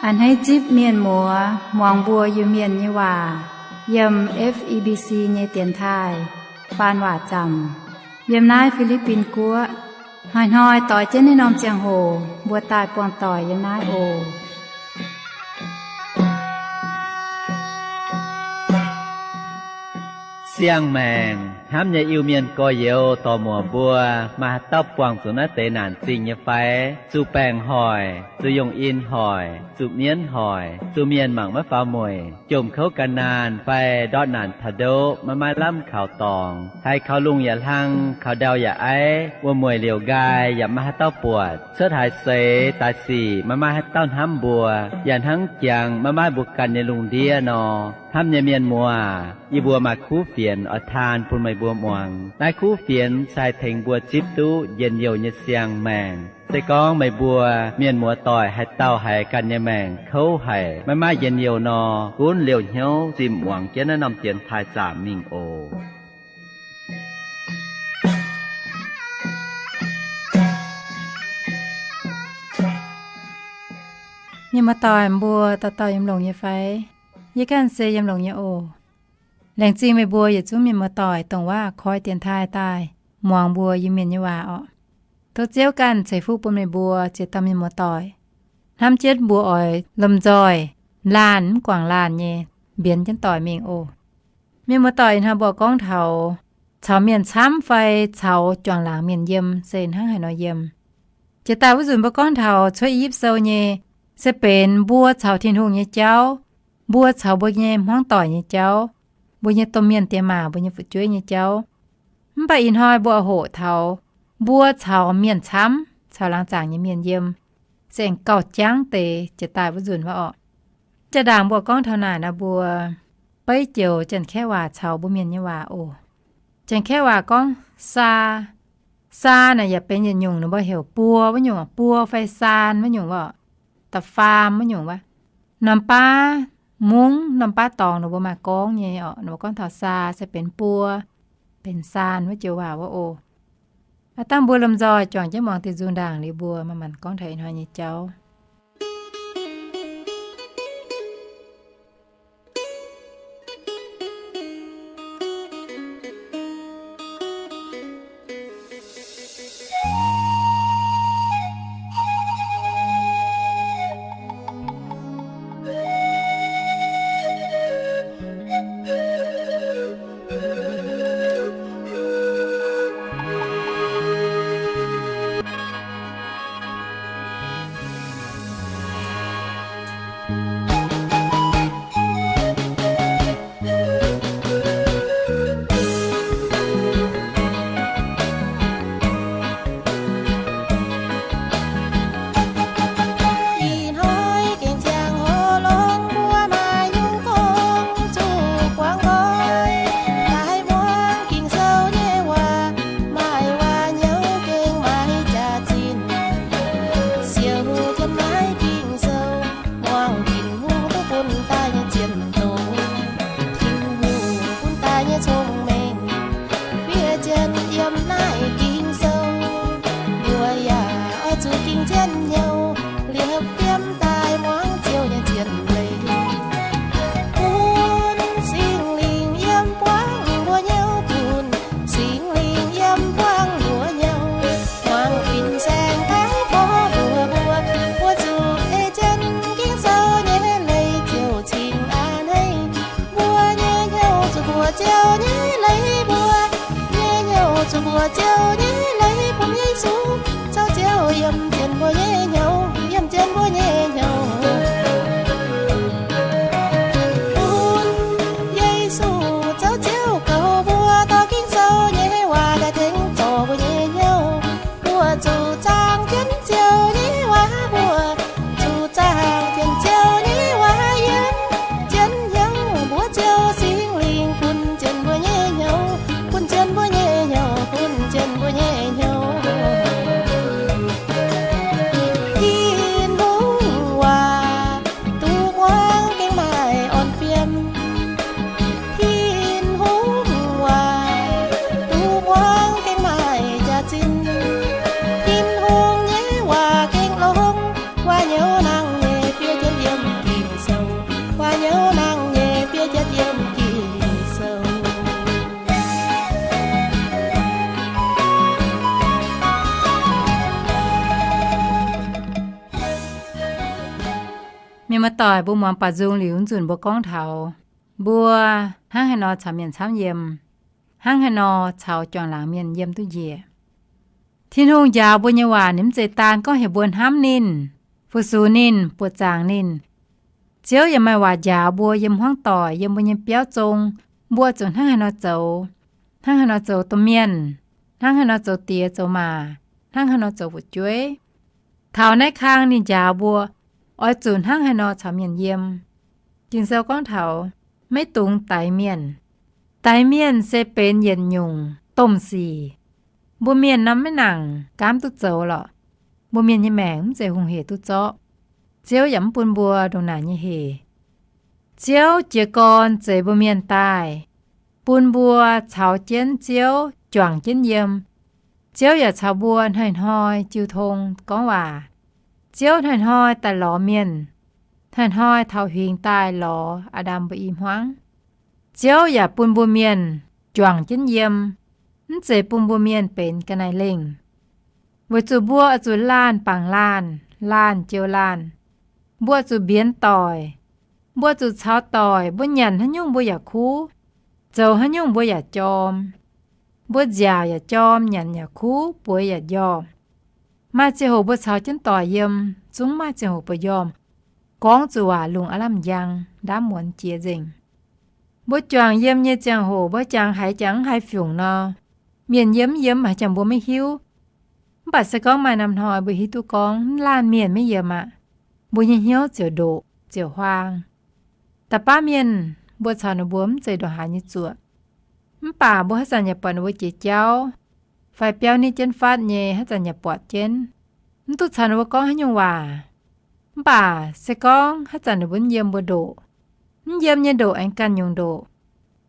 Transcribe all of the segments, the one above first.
A'hneiv zipv mienh muoz muangx mbuo Iu-Mienh nyei waac yiem F E B C nyei dienx taaih faan waac zaamc yiem naaiv Fi^li^bin Guoqv. Hnoi-hnoi doix jienv naaiv norm ziangh hoc mbuo daaih buangh doic yiem naaiv oc. Siang-maengc hnamv nyei Iu-Mienh gorx-youz dorc-muoc mbuo, maaih haaix dauh buangh zuqc naaiv deix naanc zingh nyei fai? Zuqc baengc hoic, zuqc yongh in hoic, zuqc mienv hoic, zuqc mienh mangc maiv faaux mueic, jomc kouv gan naanh fai ndortv naanc taux ndoqv maiv maaih lamh kaux dorngx, haiz kaux lungh yaac hlang, kaux ndau yaac aiv, wuom-mueic liouc nqaai yaac maiv maaih haaix dauh buatc, cuotv haaix seix daaih sic maiv maaih haaix dauh hnamv mbuo, yaac hnangv jangx maiv maaih mbuo ganh nyei lungh ndiev nor. Hnamv nyei mienh muoz, yie mbuo maaih kuv fienx oix taan bun meih mbuo muangx. Naaiv kuv fienx se haih tengx mbuo zipv duqv njien-youh nyei siang-maengc. Se gorngv meih mbuo mienh muoz-doic haaix dauh haiz ganh nyei maengc kouv haic, maiv maaih njien-youh nor, gunv liouh hnyouv zimh muangx jienv naaiv norm dienx taaih zaamc mingh oc. Mienh muoz-doic mbuo dauh dauh yiem longx nyei fai? Yie ganh se yiem longx nyei oc. Laengz zingh meih mbuo yietc zungv mienh muoz-doic dongh waac koi dienx taaih daaih muangx mbuo Iu-Mienh nyei waac orqc. Tov Ziouv ganh ceix fuqv bun meih mbuo ziex dauh mienh muoz-doic, hnamv jienv mbuo oix lomh nzoih laanh mv guangc laanh nyei mbienx jienv doic mingh oc. Mienh muoz-doic, ih hnoi mbuo gorngv taux caux mienh camv fai caux juangc laangc mienh yiem se hnangv haaix nor yiem. Jiex daaih wuov nzunc mbuo gorngv taux cuotv I^yipv Sou nyei, se benx mbuo caux Tin-Hungh nyei jauv, mbuo caux mbuo nyei hmuangv doic nyei jauv, mbuo nyei domh mienh diex maac, mbuo nyei fu'jueiv nyei jauv. Mv baac ih hnoi mbuo hoqc taux mbuo caux mienh camv, caux laangz zaangc nyei mienh yiem, se aengx gauh jangv deix jiex daaih wuov nzunc wuov orqc. Jaa-ndaangc mbuo gorngv taux naaic nor, mbuo beiv joux Janx-Kaeqv waac caux mbuo Mienh nyei waac oc. Janx-Kaeqv waac gorngv saa. Saa naaic yaac benx yietc nyungc ninh mbuo heuc buo wuov nyungc, buo fai saan wuov nyungc wuov, da'faam wuov nyungc wuov. Norm baav mungv, norm baav dorngx ninh mbuo maaih gorngv nyei orqc. Ninh mbuo gorngv taux saa se benx buo, benx saan wuov joux waac wuov oc. Aav dangh mbuo lomh nzoih juangc jienv muangx diuh nzung ndaangc liuz mbuo manc-manc gorngv taux ih hnoi nyei jauv. Muoz-doic, mbuo muangx baaux nzung liuz nzunc mbuo gorngv taux mbuo hnangv haaix nor caux mienh camv yiem, hnangv haaix nor caux juangc laangz mienh yiem duqv njiec. Tin-Hungh njaaux mbuo nyei waac ninh mv zeiz daan gorngv heuc mbuo hnamv ninh, fu-sux ninh, buoqc zaangc ninh. Ziouv yaac maaih waac njaaux mbuo yiem hmuangv doic, yiem mbuo nyei biauv zong, mbuo zuqc hnangv haaix nor zoux, hnangv haaix nor zoux domh mienh, hnangv haaix nor zoux diex zoux maac, hnangv haaix nor zoux fu'jueiv. Taux naaiv kang ninh njaaux mbuo oix zuqc hnangv haaix nor caux mienh yiem. Ging-Sou gorngv taux maiv dungx daix mienh. Daix mienh se benx yietc nyungc domh sic. Mbuo mienh norm maiv nangc gaamv duqv zoux lorqc. Mbuo mienh nyei maengc mv zeiz hungh hec duqv zorqv. Ziouv yaac mv bun mbuo ndongc naaic nyei hec. Ziouv jiez gorn zeix mbuo mienh daaih, bun mbuo caux jienv Ziouv juangc jienv yiem. Ziouv yaac caux mbuo hnoi-hnoi jiu tong gorngv waac. Ziouv hnoi-hnoi daaih lorz mienh, hnoi-hnoi taux huingx daaih lorz Aa^ndam mbuo i hmuangv. Ziouv yaac bun mbuo mienh juangc jienv yiem, mv zeiz bun mbuo mienh benx ga'naaiv lengh, weic zuqc mbuo oix zuqc laanh bangc laanh, laanh jiu laanh. Mbuo oix zuqc mbienx doic. Mbuo oix zuqc caux doic. Mbuo nyanc haaix nyungc mbuo yaac kuv, zoux haaix nyungc mbuo yaac jorm. Mbuo nziaauc yaac jorm, nyanc yaac kuv, bueix yaac njormh. Maaih ziangh hoc mbuo caux jienv doic yiem, zungv maaih ziangh hoc mbuo njormh, gorngv zuqc waac lungh aav lamh njang, ndaamv muonz jiex nzengc. Mbuo juangc yiem nyei ziangh hoc mbuo jangx haiz jangx mv haih fiungc nor, mienh yiem mv yiem haaix jangx mbuo maiv hiuv. Mv baac se gorngv maaih norm hnoi mbuo hiuv duqv gorngv mv laanh mienh maiv yiem aqv, mbuo nyei hnyouv ziouc ndoqc ziouc huaang. Da'baav mienh mbuo caux ninh mbuo mv zeiz ndongc haaix nyei zuoqc. Mv baac mbuo haaix zanc yaac buatc ninh mbuo jiex jauv, fai biauv nitv jienv fatv nyei haaix zanc yaac buatc jienv. Mv duqv caux ninh mbuo gorngv haaix nyungc waac. Mv baac se gorngv haaix zanc ninh mbuo mv yiem mbuo ndoqc. Mv yiem nyei ndoqc aengx ganh nyungc ndoqc.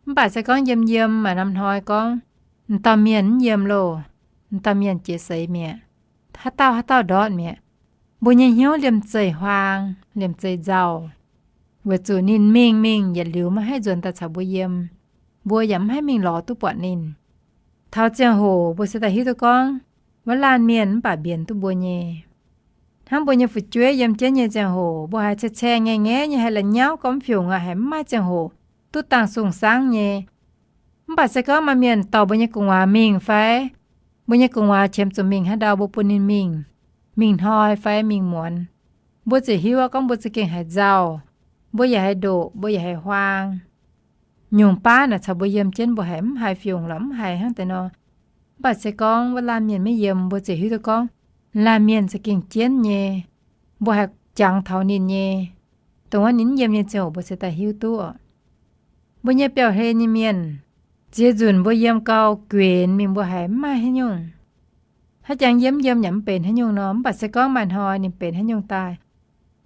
Mv baac se gorngv yiem yiem maaih norm hnoi gorngv, m'dauh mienh mv yiem loh, m'dauh mienh jiex seix mi'aqv, haaix dauh haaix dauh ndortv mi'aqv, mbuo nyei hnyouv liemh zeih huaang, liemh zeih nzauh. Weic zuqc ninh mingh mingh yietc liuz maiv haih nzuonx daaih caux mbuo yiem, mbuo yaac mv haih mingh lorz duqv buatc ninh. Taux ziangh hoc mbuo se daaih hiuv duqv gorngv, wuov laanh mienh mv baac mbienx duqv mbuo nyei. Hnangv mbuo nyei fu'jueiv yiem jienv nyei ziangh hoc mbuo haiz caeng-caeng ngaeqv-ngaeqv nyei, haiz la'nyauv gormx fiungc aqv, haiz mv maaih ziangh hoc duqv dangh sung-sangv nyei. Mv baac se gorngv maaih mienh dorh mbuo nyei gu'nguaaz mingh fai mbuo nyei gu'nguaaz qiemx zuqc mingh haaix ndau mbuo bun ninh mingh, mingh hnoi fai mingh muonz, mbuo ziouc hiuv gorngv mbuo za'gengh haiz nzauh, mbuo yaac haiz ndoqc, mbuo yaac haiz huaang. Nyungc baav naaic caux mbuo yiem jienv mbuo haiz mv haih fiungc lorqc, mv haih hnangv deix nor. Mv baac se gorngv wuov laanh mienh maiv yiem, mbuo ziouc hiuv duqv gorngv laanh mienh za'gengh jienv nyei, mbuo haih jangx taux ninh nyei, dongh wuov ninh mv yiem nyei ziangh hoc mbuo se daaih hiuv duqv oc. Mbuo nyei biauv-hlen nyei mienh, ziex nzunc mbuo yiem gau guenx mingh mbuo haiz mv maaih haaix nyungc. Haaix jangx yiem yiem yaac mv benx haaix nyungc nor, mv baac se gorngv maaih hnoi ninh benx haaix nyungc daaih,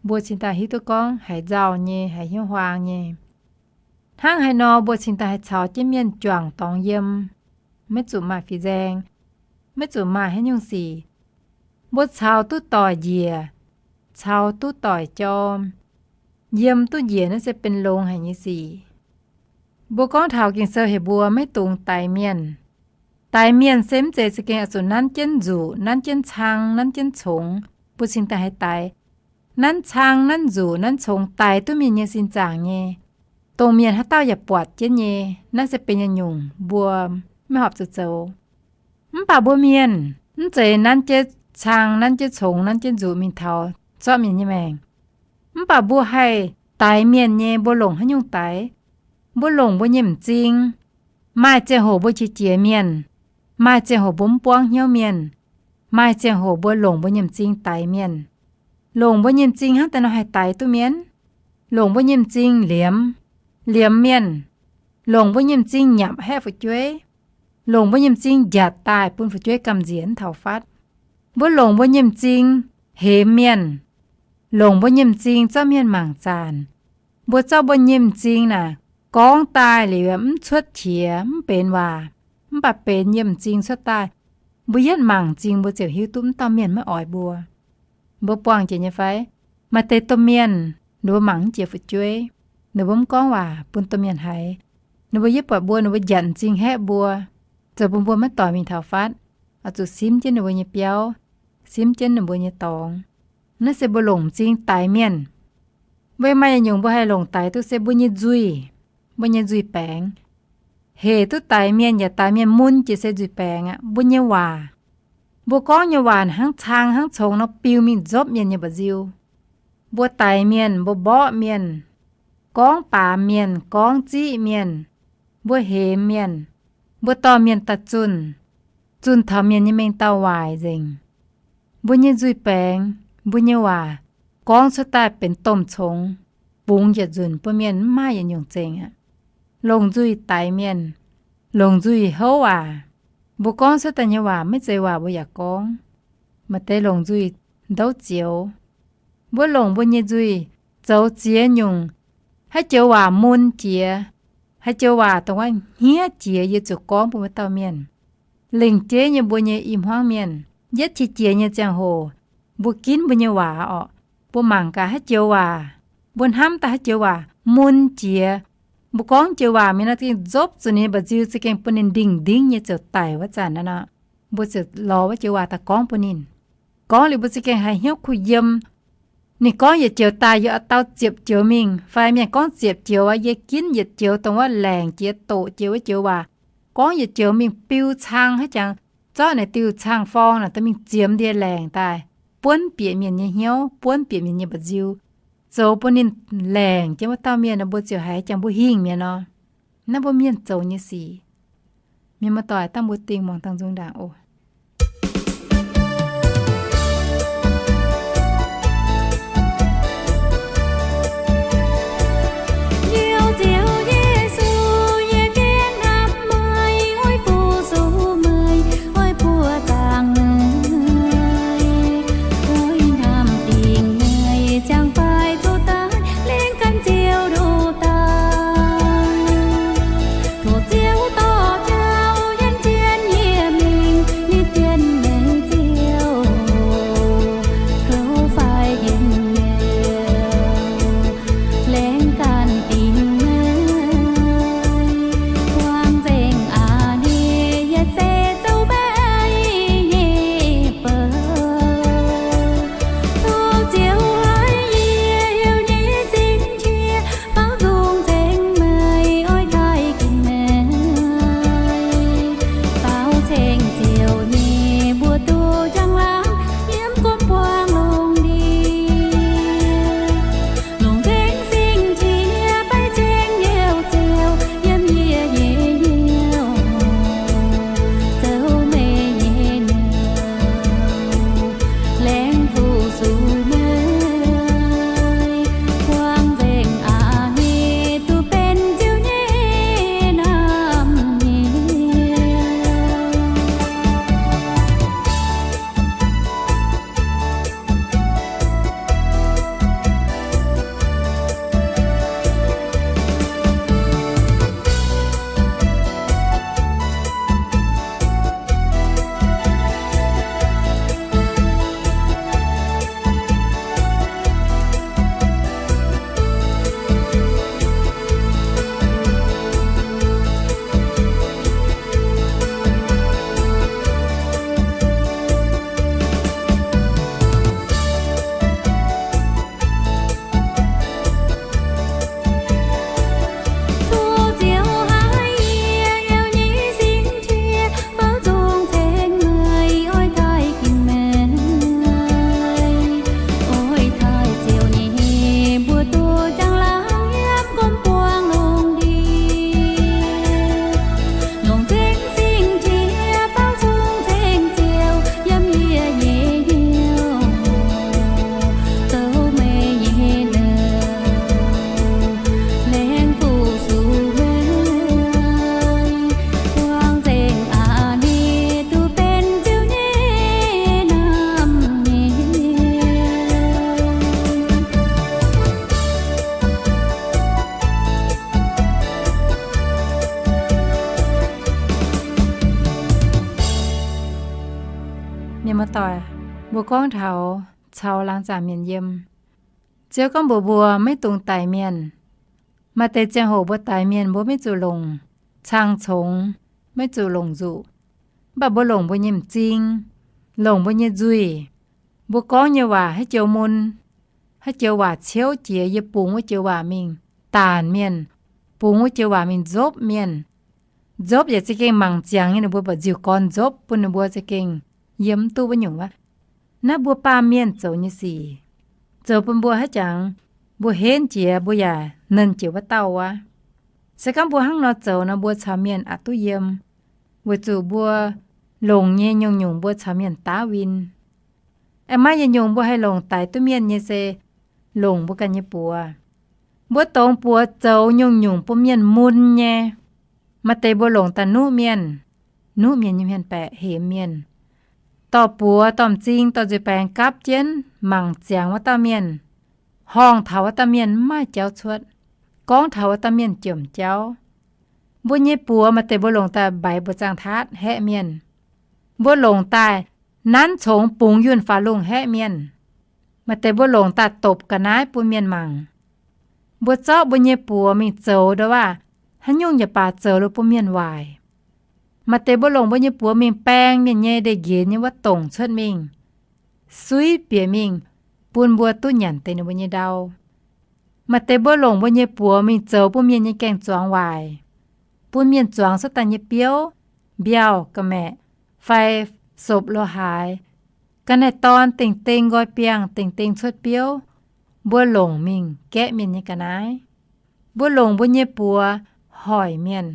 mbuo cingx daaih hiuv duqv gorngv haiz nzauh nyei, haiz hnyouv huaang nyei. Hnangv haaix nor mbuo cingx daaih haih caux jienv mienh juangc dorngx yiem, maiv zuqc maaih fin-nzaeng, maiv zuqc maaih haaix nyungc sic. Mbuo caux duqv doic njiec, caux duqv doic jorm. Yiem duqv njiec naaiv se benx longx haic nyei sic. Mbuo gorngv taux Ging-Sou heuc mbuo maiv dungx daix mienh. Daix mienh se mv zeiz za'gengh oix zuqc nanv jienv nzuqc, nanv jienv cang, nanv jienv congx, mbuo cingx daaih haih daix. Nanv cang, nanv nzuqc, nanv congx daix duqv mienh nyei sin zaangc nyei, dongh mienh haaix dauh yaac buatc jienv nyei, naaiv se benx yietc nyungc mbuo maiv horpc zuqc zoux. Mv baac mbuo mienh mv zeiz nanv jienv cang, nanv jienv congx, nanv jienv nzuqc mingh taux zorqv mienh nyei maengc. Mv baac mbuo haih daix mienh nyei, mbuo longc haaix nyungc daix? Mbuo longc mbuo nyei m'zing. Maaih ziangh hoc mbuo qiex jiez mienh, maaih ziangh hoc mbuo mv buangv hnyouv mienh, maaih ziangh hoc mbuo longc mbuo nyei m'zing daix mienh. Longc mbuo nyei m'zing hnangv daaih nor haih daix duqv mienh? Longc mbuo nyei m'zing liemh, liemh mienh. Longc mbuo nyei m'zing nyapc haeqv fu'jueiv. Longc mbuo nyei m'zing njaatc daaih bun fu'jueiv gamh nziex mv taux fatv. Mbuo longc mbuo nyei m'zing hemx mienh. Longc mbuo nyei m'zing zorqv mienh mangc zaanc. Mbuo zorqv mbuo nyei m'zing naaic gorngv daaih liuz mv cuotv qiex mv benx waac, mv baac benx yiem m'zing cuotv daaih. Mbuo yietv mangc m'zing mbuo ziouc hiuv duqv mv dauh mienh maiv oix mbuo. Mbuo buangh jiex nyei fai? Maaih deix domh mienh, ninh mbuo mangc mv jiex fu'jueiv, ninh mbuo mv gorngv waac bun domh mienh haiz. Ninh mbuo yietv buatc mbuo, ninh mbuo njanc m'zing haeqv mbuo, zoux bun mbuo maiv doix mingh taux fatv, oix zuqc simv jienv ninh mbuo nyei biauv, simv jienv ninh mbuo nyei dorngx. Naaiv se mbuo longc m'zing daix mienh. Weic maaih yietc nyungc mbuo haih longc daix duqv se mbuo nyei nzuih, mbuo nyei nzuih baengx. Hec duqv daix mienh yaac daix mienh mun jiex se nzuih baengx aqv. Mbuo nyei waac, mbuo gorngv nyei waac hnangv cang hnangv congx nor biu mingh nzopv mienh nyei mba'nziu. Mbuo daix mienh, mbuo mborqv mienh, gorngv baamz mienh, gorngv ziqv mienh, mbuo hemx mienh, mbuo dorh mienh daaih zunh, zunh taux mienh nyei mengh dauh waaic nzengc. Mbuo nyei nzuih baengx, mbuo nyei waac gorngv cuotv daaih benx domh congx, bungx yietc nzunc bun mienh mv maaih yietc nyungc zengc aqv. Longc nzuih daix mienh, longc nzuih houv waac. Mbuo gorngv cuotv daaih nyei waac maiv zeiz waac mbuo yaac gorngv. Maaih deix longc nzuih ndouv zioux. Mbuo longc mbuo nyei nzuih zoux ziex nyungc haaix joux waac mun jiex, haaix joux waac dongh wuov hniev jiex yie ziouc gorngv bun wuov dauh mienh. Lengc jeiv nyei mbuo nyei i hmuangv mienh, yietv qiex jiez nyei ziangh hoc, mbuo ginv mbuo nyei waac orqc, mbuo mangc gaax haaix joux waac, mbuo hnamv daaih haaix joux waac mun jiex, mbuo gorngv joux waac mingh nor za'gengh nzopv zuqc ninh nyei mba'nziu, za'gengh bun ninh ndingh-ndingv nyei ziouc daic wuov zanc naaiv nor, mbuo ziouc lorz wuov joux waac daaih gorngv bun ninh. Gorngv liuz mbuo za'gengh haiz hnyouv kuh yiem. Ninh gorngv yietc joux daaih, yie oix dau ziepc joux mingh, fai mienh gorngv ziepc joux aqv, yie ginv yietc joux dongh wuov laengc jiex doqc jiex wuov joux waac, gorngv yietc joux mingh biu cang haaix jangx, zorqv naaic diuh cang-forng naaic dorh mingh ziemx ndie-laengc daaih, buonv bieqc mienh nyei hnyouv, buonv bieqc mienh nyei mba'nziu, zoux bun ninh laengc jienv wuov dauh mienh nor, mbuo ziouc haiz jangx mbuo hingh mienh nor. Naaiv mbuo mienh zoux nyei sic. Mienh muoz-doic, dangh mbuo dingh muangx dangh nzung ndaangc oc. Liuz Ziouv Yesu nyei gengh hnamv meih, oix fu-sux meih, oix buoqc zaangc meih, oix hnamv dingc meih, ziangh faix zuqc daaih, lengh ganh Ziouv ndoh daaih. Tov Ziouv dorh jauv yienc jienv yie mingh, ninh dienh meih Ziouv, kouv faix njien-youh, lengh ganh dingc meih, buangh nzengc a'hneiv yietc seix zoux meih nyei bou. Tov Ziouv haiz yie heuc nyei sin qiex, baaux nzung nzengc meih, oix taaih ginc meih, baaux ceng Ziouv nyei mbu'ndongx njang-laangc, yiem gu'nyuoz buangh lungh ndiev. Longc nzengc sin qiex baix ceng Ziouv, Ziouv yiem yie nyei hnyouv, zoux meih nyei nouh, lengh fu-sux meih, buangh nzengc a'hneiv duqv benx Ziouv nyei naamh nyouz. Longc nzengc sin qiex baaux nzung nzengc Ziouv yiem yie nyei hnyouv, zoux meih nyei nouh, lengh fu-sux meih, buangh nzengc a'hneiv duqv benx Ziouv nyei naamh nyouz. Mienh muoz-doic, mbuo gorngv taux caux laangz zaangc mienh yiem. Ziouv gorngv mbuox mbuo maiv dungx daix mienh. Maaih deix ziangh hoc mbuo daix mienh mbuo maiv zuqc longc cang-congx, maiv zuqc longc nzuqc, mv baac mbuo longc mbuo nyei m'zing, longc mbuo nyei nzuih, mbuo gorngv nyei waac haaix joux mun, Haaix joux waac ciouv jiex, yie bungx wuov joux waac mingh daanc mienh, bungx wuov joux waac mingh nzopv mienh. Nzopv yaac za'gengh mangc ziangx nyei, ninh mbuo mba'nziu-gorn nzopv bun ninh mbuo za'gengh yiem mv duqv wuov nyungc wuov. Naaiv mbuo baamh mienh zoux nyei sic, zoux bun mbuo haiz jangx, mbuo henv jiex mbuo yaac nenv jiex wuov dauh wuov. Se gorngv mbuo hnangv nor zoux nor, mbuo caux mienh aqc duqv yiem, weic zuqc mbuo longc nyei nyungc-nyungc mbuo caux mienh daav win. Aengx maaih yietc nyungc mbuo haih longc daix duqv mienh nyei se longc mbuo ganh nyei buoz. Mbuo dongz buoz zoux nyungc-nyungc bun mienh mun nyei. Maaih deix mbuo longc daaih nuqv mienh, nuqv mienh nyei hmien baeqc, hemx mienh, dorh buoz dorh m'zing dorh nzuih baengx gapv jienv mangc ziangx wuov dauh mienh, horngh taux wuov dauh mienh mv maaih jauv cuotv, gorngv taux wuov dauh mienh jomc jauv. Mbuo nyei buoz maaih deix mbuo longc daaih mbaix mbuo zaangh taatv haeqv mienh. Mbuo longc daaih nanv congx bungx yunh faaux lungh haeqv mienh. Maaih deix mbuo longc daaih dopc ga'naaiv bun mienh mangc. Mbuo zorqv mbuo nyei buoz mingh zoux ndo waac haaix nyungc yaac baac zoux liuz bun mienh waaic. Maaih deix mbuo longc mbuo nyei buoz mingh baeng mienh nyei ndeic-nqenx nyei wuov dongc cuotv mingh, suiv bieqc mingh, bun mbuo duqv nyanc deix ninh mbuo nyei ndau. Maaih deix mbuo longc mbuo nyei buoz mingh zoux bun mienh nyei gaeng zuangx waaic, bun mienh zuangx cuotv daaih nyei biouv, mbiauh, ga'maeqc, fai sopc lo haaix, ga'naaiv-dorn dengh dengh nqoi biangh, dengh dengh cuotv biouv, mbuo longc mingh gaeqv mienh nyei ga'naaiv. Mbuo longc mbuo nyei buoz hoic mienh.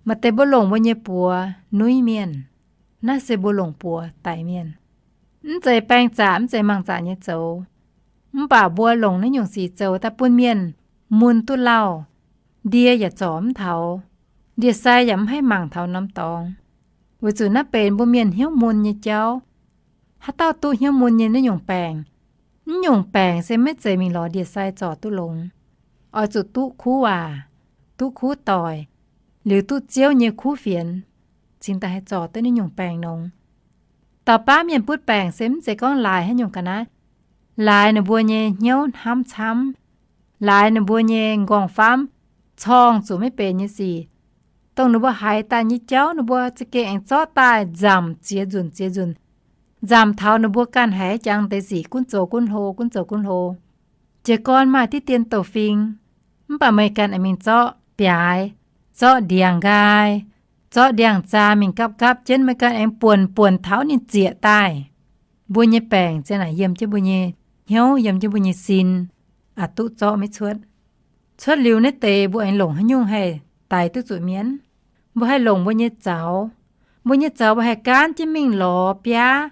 Maaih deix mbuo longc mbuo nyei buoz nuiv mienh. Naaiv se mbuo longc buoz daix mienh. Mv zeiz baeng zaqc, mv zeiz mangc zaqc nyei zoux. Mv baac mbuo longc naaiv nyungc sic zoux daaih bun mienh mun duqv lauh, ndie yaac zorc mv taux, ndie-sai yaac mv haih mangc taux norm dorngx. Weic zuqc naaiv benx mbuo mienh hnyouv mun nyei jauv. Haaix dauh duqv hnyouv mun nyei naaiv nyungc baengc, naaiv nyungc baengc se maiv zeiz mingh lorz ndie-sai zorc duqv longx. Oix zuqc duqv kuv waac, duqv kuv doic, liuz duqv Ziouv nyei kuv fienx, cingx daaih haih zorc duqv naaiv nyungc baengc nongx. Dauh baav mienh butv baengc se mv zeiz gorngv laaix haaix nyungc ga'naaiv, laaix ninh mbuo nyei hnyouv hnamv camv, laaix ninh mbuo nyei nqorngv-famv corng zuqc maiv benx nyei sic, dongh ninh mbuo haiz daaih nyei jauv ninh mbuo za'gengh aengx zorqv daaih nzamc ziex nzunc ziex nzunc, nzamc taux ninh mbuo ganh haiz jangx deix sic gunv zoux gunv hlo, gunv zoux gunv hlo. Jiez gorn maaih diqv dien douh fing, mv baac meih ganh aengx mingh zorqv biaaix, zorqv ndiangx-nqaai, zorqv ndiangx-zaa mingh gapv gapv jienv, meih ganh aengx buonc buonc taux ninh zieqc daaih. Mbuo nyei baengc ziang naaic yiem jienv mbuo nyei hnyouv, yiem jienv mbuo nyei sin, aqc duqv zorqv maiv cuotv. Cuotv liuz naaiv deix mbuo aengx longc haaix nyungc haih daix duqv zuqc mienh? Mbuo haih longc mbuo nyei zaux. Mbuo nyei zaux mbuo haih gaanv jienv mingh lorz biaav,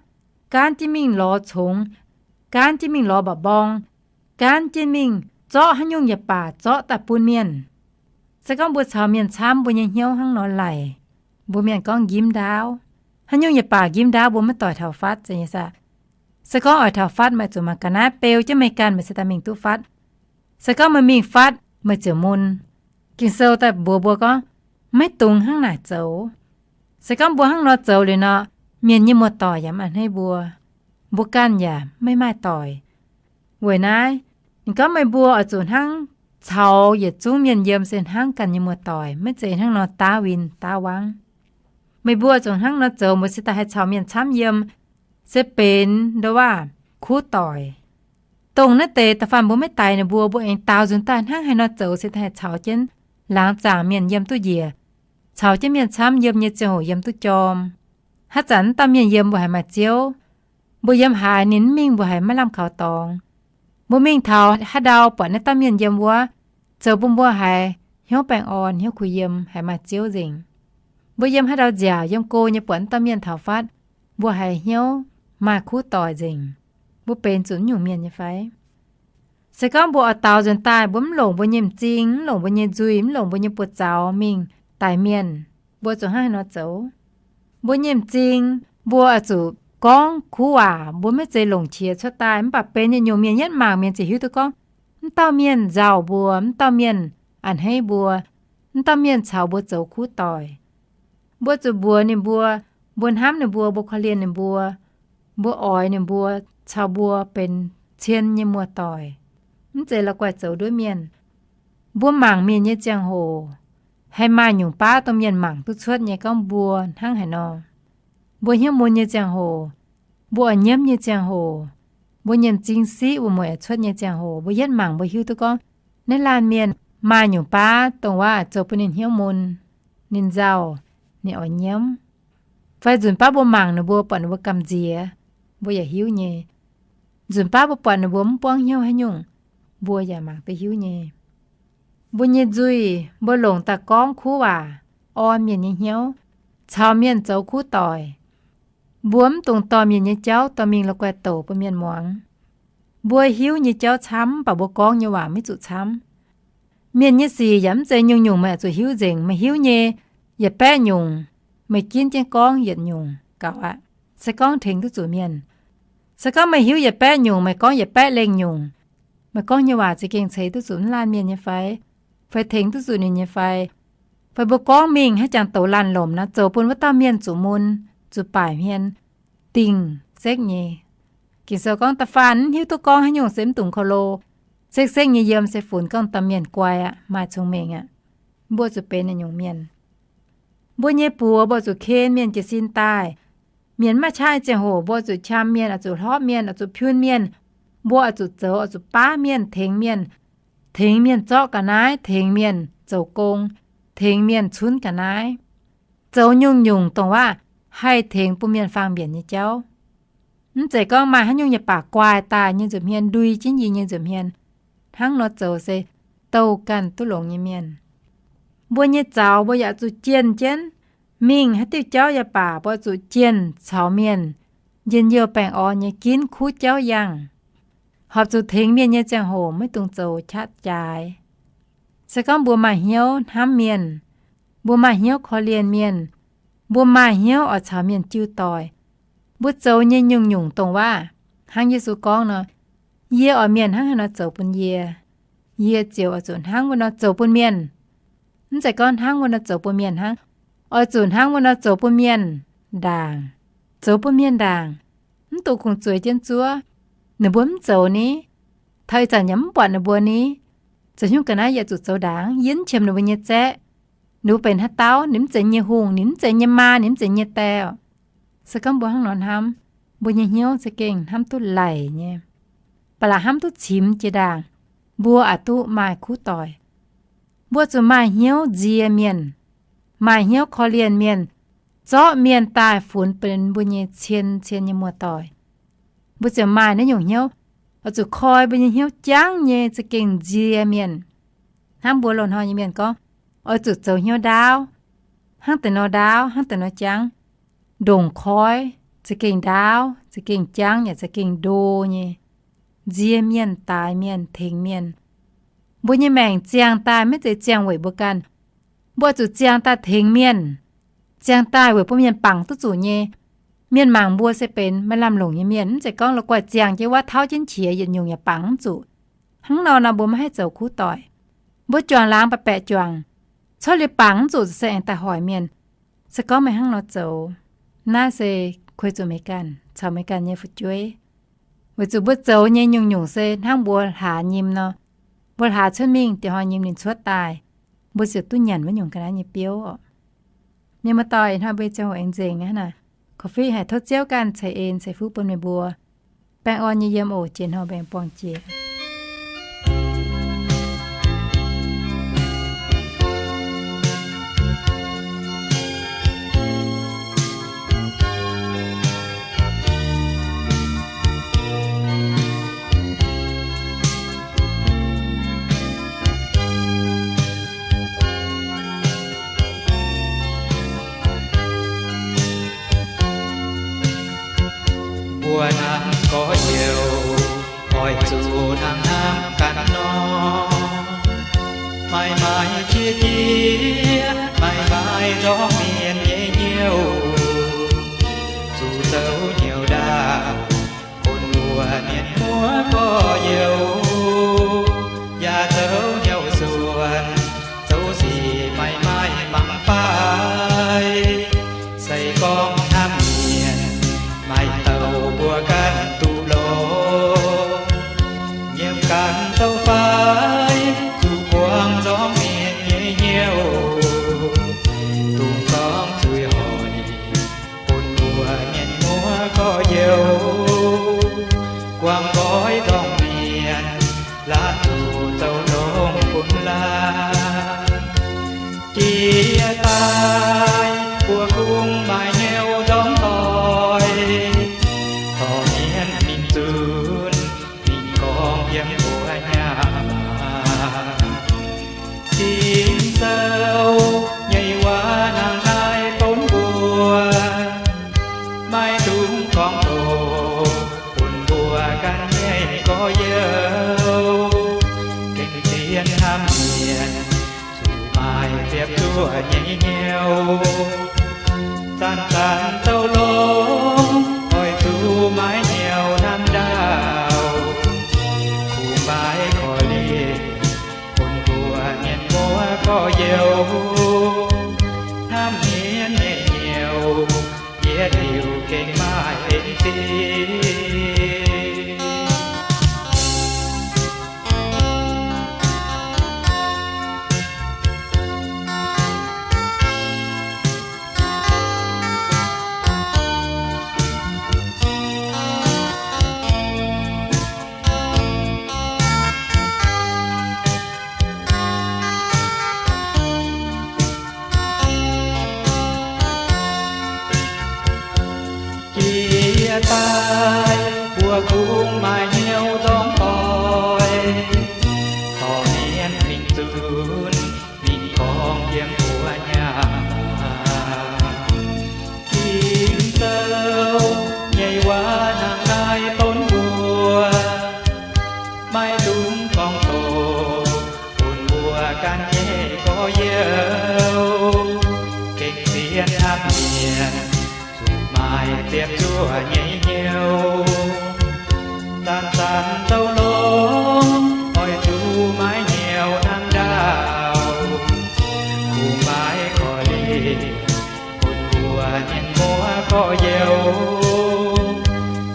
gaanv jienv mingh lorz congx, gaanv jienv mingh lorz mba'mbong, gaanv jienv mingh zorqv haaix nyungc yaac baac zorqv daaih bun mienh. Se gorngv mbuo caux mienh camv, mbuo nyei hnyouv hnangv nor laic, mbuo mienh gorngv njimv ndaauv. Haaix nyungc yaac baac njimv ndaauv, mbuo maiv doic taux fatv, zeiz nyei saah? Se gorngv oix taux fatv, meih zuqc mangc ga'naaiv beu jienv meih ganh, meih se daaih mingh duqv fatv. Se gorngv meih mingh fatv, meih ziouc mun. Ging-Sou daaih mbuox mbuo gorngv, maiv dungx hnangv naaic zoux. Se gorngv mbuo hnangv nor zoux liuz nor, mienh nyei muoz-doic yaac mv a'hneiv mbuo, mbuo ganh yaac maiv maaih doic. Weic naaiv, ninh gorngv meih mbuo oix zuqc hnangv caux yietc zungv mienh yiem se hnangv ganh nyei muoz-doic, maiv zeiz hnangv nor daav win daav wangv. Meih mbuo oix zuqc hnangv nor zoux, mbuo se daaih haih caux mienh camv yiem, se benx ndo waac kuv doic. Dongh naaiv deix da'faanh mbuo maiv daix ninh mbuo, mbuo aengx daaux nzunc daaih hnangv haaix nor zoux se daaih haih caux jienv laangz zaangc mienh yiem duqv njiec, caux jienv mienh camv yiem nyei ziangh hoc yiem duqv jorm. Haaix zanc wuov dauh mienh yiem mbuo haiz maaih ziouv, mbuo yiem haaix ninh mv mingh mbuo haiz maiv lamh kaux dorngx. Mbuo mingh taux haaix ndau buatc naaiv dauh mienh yiem wuov, zoux bun mbuo haiz hnyouv baengh orn, hnyouv kuh yiem, haiz maaih ziouv nzengc. Mbuo yiem haaix ndau nziaauc yiem go nyei buatc wuov dauh mienh taux fatv, mbuo haiz hnyouv maaih kuv doic nzengc. Mbuo benx zuqc naaiv nyungc mienh nyei fai? Se gorngv mbuo oix daaux nzuonx daaih, mbuo mv longc mbuo nyei m'zing, mv longc mbuo nyei nzuih, mv longc mbuo nyei buoz-zaux mingh daix mienh, mbuo zuqc hnangv haaix nor zoux? Mbuo nyei m'zing, mbuo oix zuqc gorngv kuv waac, mbuo maiv zeiz longc qiex cuotv daaih. Mv baac benx yietc nyungc mienh yietv mangc mienh ziouc hiuv duqv gorngv, mv dauh mienh nzauh mbuo, mv dauh mienh a'hneiv mbuo, mv dauh mienh caux mbuo zoux kuv doic. Mbuo zuqc mbuox ninh mbuo, mbuo hnamv ninh mbuo, mbuo korv-lienh ninh mbuo, mbuo oix ninh mbuo caux mbuo benx cien nyei muoz-doic, mv zeiz la'guaih zoux nduov mienh. Mbuo mangc mienh nyei ziangh hoc, haih maaih nyungc baav dongh mienh mangc duqv cuotv nyei gorngv mbuo hnangv haaix nor. Mbuo hnyouv mun nyei ziangh hoc, mbuo oix nyiemv nyei ziangh hoc, Mbuo nyei m'zing siqv wuom-mueic cuotv nyei ziangh hoc, mbuo yietv mangc mbuo hiuv duqv gorngv naaiv laanh mienh maaih nyungc baav dongh waac zoux bun ninh hnyouv mun, ninh nzauh, ninh oix nyiemv. Fai nzunc baav mbuo mangc ninh mbuo buatc ninh mbuo gamh nziex, mbuo yaac hiuv nyei. Nzunc baav mbuo buatc ninh mbuo mv buangv hnyouv haaix nyungc, mbuo yaac mangc duqv hiuv nyei. Mbuo nyei nzuih, mbuo longc daaih gorngv kuv waac, orn mienh nyei hnyouv, caux mienh zoux kuv doic. Mbuo mv dungx dorh mienh nyei jauv dorh mingh la'guaih douc bun mienh muangx. Mbuo hiuv nyei jauv camv, mv baac mbuo gorngv nyei waac maiv zuqc camv. Mienh nyei sic yaac mv zeiz nyungc-nyungc meih oix zuqc hiuv nzengc. Meih hiuv nyei yietc baeqv nyungc, meih ginv jienv gorngv yietc nyungc gaux aqv, se gorngv tengx duqv zuqc mienh. Se gorngv meih hiuv yietc baeqv nyungc, meih gorngv yietc baeqv lengh nyungc, meih gorngv nyei waac za'gengh ceix duqv zuqc mv laanh mienh nyei fai? Fai tengx duqv zuqc ninh nyei fai? Fai mbuo gorngv mingh haaix jangx douc laanh lomc nor, zoux bun wuov dauh mienh zuqc mun, zuqc baaic hmien, dingh sekv nyei. Ging-Sou gorngv, da'faanh mv hiuv duqv gorngv haaix nyungc se mv dungx ko lo. Sekv-sekv nyei yiem se funx gorngv domh mienh guai aqv, maaih cong-mengh aqv. Mbuo zuqc benx naaiv nyungc mienh. Mbuo nyei buoz mbuo zuqc ken mienh jiez sin daaih. Mienh mv maaih qaqv nyei ziangh hoc mbuo zuqc qam mienh, oix zuqc hlorpv mienh, oix zuqc piun mienh. Mbuo oix zuqc zoux, oix zuqc baav mienh, tengx mienh, tengx mienh zorqv ga'naaiv, tengx mienh zoux gong, tengx mienh cunv ga'naaiv, zoux nyungc-nyungc dongh waac haih tengx bun mienh faang mbienc nyei jauv. Mv zeiz gorngv maaih haaix nyungc nyei baac guaaih daaih nyei nza'hmien, ndui jienv yie nyei nza'hmien. Hnangv nor zoux se douh ganh duqv longx nyei mienh. Mbuo nyei zaux mbuo yaac zuqc jienh jienv mingh haaix diuh jauv yaac baac, mbuo zuqc jienh caux mienh njien-youh baengh orn nyei ginv kuv jauv yangh. Horpc zuqc tengx mienh nyei ziangh hoc maiv dungx zoux qaqv jaaix. Se gorngv mbuo maaih hnyouv hnamv mienh, mbuo maaih hnyouv korv-lienh mienh, mbuo maaih hnyouv oix caux mienh jiu doic, mbuo zoux nyei nyungc-nyungc dongh waac, hnangv Yesu gorngv nor, yie oix mienh hnangv haaix nor zoux bun yie, yie ziouc oix zuqc hnangv wuov nor zoux bun mienh. Mv zeiz gorngv hnangv wuov nor zoux bun mienh hnangv, oix zuqc hnangv wuov nor zoux bun mienh ndaangc. Zoux bun mienh ndaangc, mv dungx kungx zueiz jienv zuov. Ninh mbuo mv zoux ni, taux ih zanc yaac mv buatc ninh mbuo ni. Zoux hnyouv ga'naaiv yaac zuqc zoux ndaangc, yie mv qiemx ninh mbuo nyei zaeqv. Ninh mbuo benx haaix dauh, ninh mv zeiz nyei hungh, ninh mv zeiz nyei maa, ninh mv zeiz nyei die oc. Se gorngv mbuo hnangv nor hnamv, mbuo nyei hnyouv za'gengh hnamv duqv laic nyei. Ba'laqc hnamv duqv cimx jiex ndaangc, mbuo aqc duqv maaih kuv doic. Mbuo zuqc maaih hnyouv nzie mienh, maaih hnyouv korv-lienh mienh, zorqv mienh daaih funx benx mbuo nyei cien-cien nyei muoz-doic. Mbuo ziouc maaih naaiv nyungc hnyouv, oix zuqc koi mbuo nyei hnyouv jangv nyei za'gengh nzie mienh. Hnangv mbuo loz-hnoi nyei mienh gorngv, oix zuqc zoux hnyouv ndaauv, hnangv deix nor ndaauv, hnangv deix nor jangv. Ndongc koi za'gengh ndaauv, za'gengh jangv yaac za'gengh ndo nyei. Nzie mienh, daaix mienh, tengx mienh. Mbuo nyei maengc ziangh daaih maiv zeiz ziangh weic mbuo ganh. Mbuo zuqc ziangh daaih tengx mienh, ziangh daaih weic bun mienh bangc duqv zuqc nyei. Mienh mangc mbuo se benx maaih lamh longc nyei mienh, mv zeiz gorngv la'guaih ziangh jienv wuov tauv jienv qiex yietc nyungc yaac bangc mv zuqc. Hnangv nor nor mbuo maiv haih zoux kuv doic. Mbuo juangc laangz baeqc baeqc juangc, cuotv liuz bangc mv zuqc se aengx daaih hoic mienh. Se gorngv meih hnangv nor zoux, naaiv se kuei zuqc meih ganh caux meih ganh nyei fu'jueiv. Weic zuqc mbuo zoux nyei nyungc-nyungc se hnangv mbuo hlaax nyim nor. Mbuo hlaax cuotv mingh, dieh hnoi nyim ninh cuotv daaih, mbuo ziouc duqv nyanc wuov nyungc ga'naaiv nyei biouv oc. Mienh muoz-doic, ih hnoi mbuo nyei ziangh hoc aengx nzengc aqv naaic. Korv-fiqv haic, tov Ziouv ganh ceix en ceix fuqv bun meih mbuo. Baengh orn nyei yiem oc. Jiex hnoi mbuo aengx buangh jiex. Mbuo hnamv gorx-youz, oix zuqc hnangv hnamv ganh nor. Maiv maaih qiex jiez, maiv maaih nzorng mienh nyei hnyouv, zuqc zoux hnyouv ndaauv bun mbuo mienh muoz gorx-youz, yaac zoux hnyouv suonc, zoux sic maiv maaih mangc fai. Se gorngv hnamv mienh, maaih dauh mbuo ganh duqv longx. Nyiemc ganh zoux fai, zuqc buangv nzorng mienh nyei hnyouv, dongh zorng zuiz hoic bun mbuo mienh muoz gorx-youz. Buangv ziepc zuoqv nyei hnyouv. Zanc-zanc zoux longx oix zuqc maaiz hnyouv hnangv ndaauv. Kungx maaih korv-lienh bun mbuo mienh muoz gorx-youz. Hnamv mienh nyei hnyouv yietc liuz gengh maaih en zingh. Jiex daaih mbuo kungx maaih hnyouv nzorng doic, dorh mienh mingh zunc, mingh gorngv yiem mbuo nyei waac. Ging-Sou nyei waac hnangv naaiv donv mbuo, maiv dungx gorngv doqc bun mbuo ganh nyei gorx-youz. Gengh sienx hnamv mienh zuqc maaih ziepc zuoqv nyei hnyouv. Zanc-zanc zoux longx oix zuqc maaiz hnyouv hnangv ndaauv. Kungx maaih korv-lienh bun mbuo mienh muoz gorx-youz.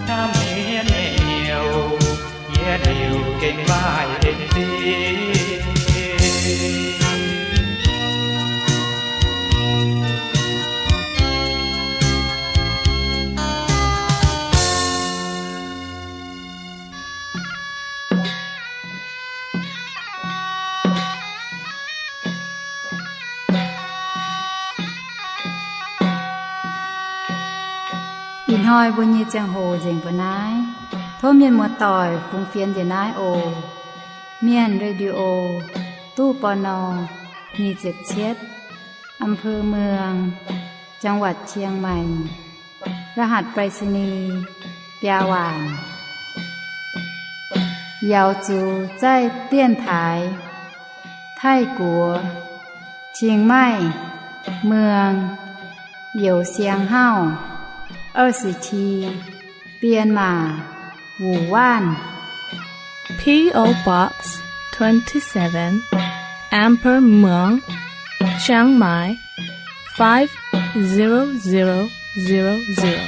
Hnamv mienh nyei hnyouv yietc liuz gengh maaih en zingh. Ih hnoi mbuo nyei ziangh hoc nzengc mbuo naaiv. Tov mienh muoz-doic fungx fienx njiec naaiv oc. Mienh Radio, ตู้ ปณ. nyic ziepc cietv, อำเภอเมือง จังหวัดเชียงใหม่ รหัสไปรษณีย์ biaa waanc. Yaux zuqc zaih dienx taaix Taiv-Guoqv, Chiang Mai, เมือง Youz Siang Hauv, 二十七, Bienmaa, Wuonh Waanv. P O Box twenty-seven, อำเภอเมือง Chiang Mai, five zero zero zero zero.